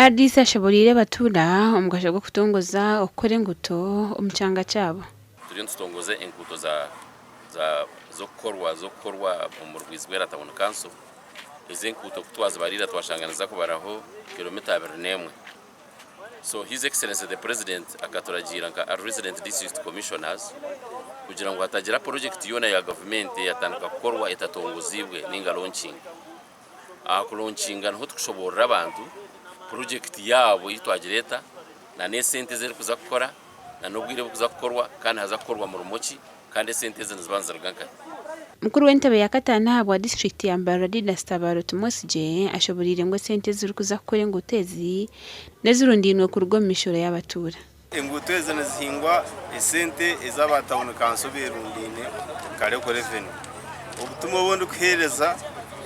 RDC ashoboreire abatuura omugasho gw'okutongoza okukora enguuto omu kyanga kyabo. Turiyo nitutongoza enguuto za za z'okukorwa z'okukorwa omu Rwizibwera Town Council. Ezi enguuto ku twazibariira twashanga niziza kubaraho kilomita 21. So His Excellency the President akaturagiira nka Resident District Commissioners kugira ngu hatagira project yoona ya gavumenti eyatandika kukorwa etatongoziibwe ninga launching. Aha kulonkinga niho tukushoboorora abantu purojekiti yaabo ei twagireeta na n'esente ezi erikuza kukora na n'obwire obu erikuza kukorwa kandi haza kukorwa murimo ki kandi esente ezi niziba niziruga nkahi. Mukuru w'entebe ya kataano ahabwa disiturikiti ya Mbarara Didas Tabaro Tumwesigye ashoboreire ngu esente ezirikuza kukora enguuto ezi n'ezirundainwe kuruga omu mishoro y'abatuura. Enguuto ezi nizihingwa esente ezi aba tawuni kanso berundaine nka Local Revenue. Obutumwa obu ndikuheereza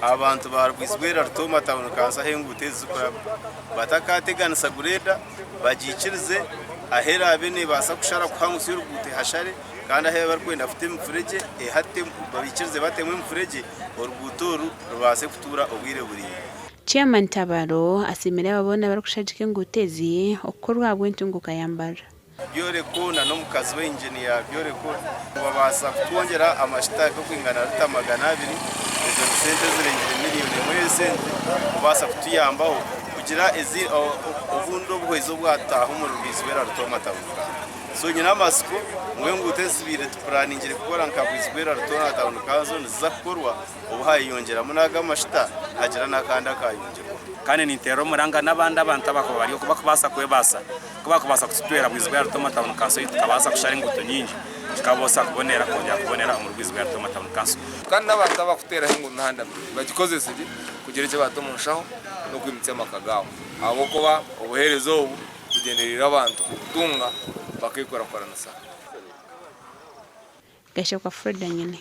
abantu ba Rwizibwera Rutooma tawuni kanso ahu enguuto ezi zirikuraba, batakateganisa gureeda bagiikirize ahu eraabe neebaasa kushara kuhangusya oruguuto ehashare kandi ahu barikwenda kuta emifuregye ehatemu baikirize batemu emifuregye oruguuto oru rubaase kutuura obwire buraingwa. Chairman Tabaro asiimire abo boona abarikushagika enguuto ezi okukorwa ahabw'entunguuka ya Mbarara. Byoreko na n'omukazi we Engineer Byoreko nibabaasa kutwongyera amashita g'okwingana lita 200, ezo ni sente ezirengire miriyoni emwe y'esente kubaasa kutuyambaho kugira obundi obuhwezi obwataaha omuri Rwizibwera Rutooma Town Council. So nyine amatsiko ngu enguuto ezibaire tupuraningire kukora nka Rwizibwera Rutooma Town Council niziza kukorwa. Obu haayeyongyeramu n'ago amashita, hagira n'akandi akaayongyerwaho. Kandi ninteera omuranga n'abandi abantu abakuba bari oku bakubaasa kwebaasa, ku bakubaasa kututwera Bwizibwa ya Rutooma Town Council ei tukabaasa kushara enguuto nyingi, kikabaasa kubonera kwongyera kubonera omuri Bwizibwa ya Rutooma Town Council. Kandi n'abantu abakuteeraho emihanda mirungi bagikozese gye kugira eki baata omu nshaho n'okwimutsya amaka gaabo ahabw'okuba obuheereza obu bugyendereire abantu kubutunga bakeekurakuranisa. Gashakwa Freda Nyine.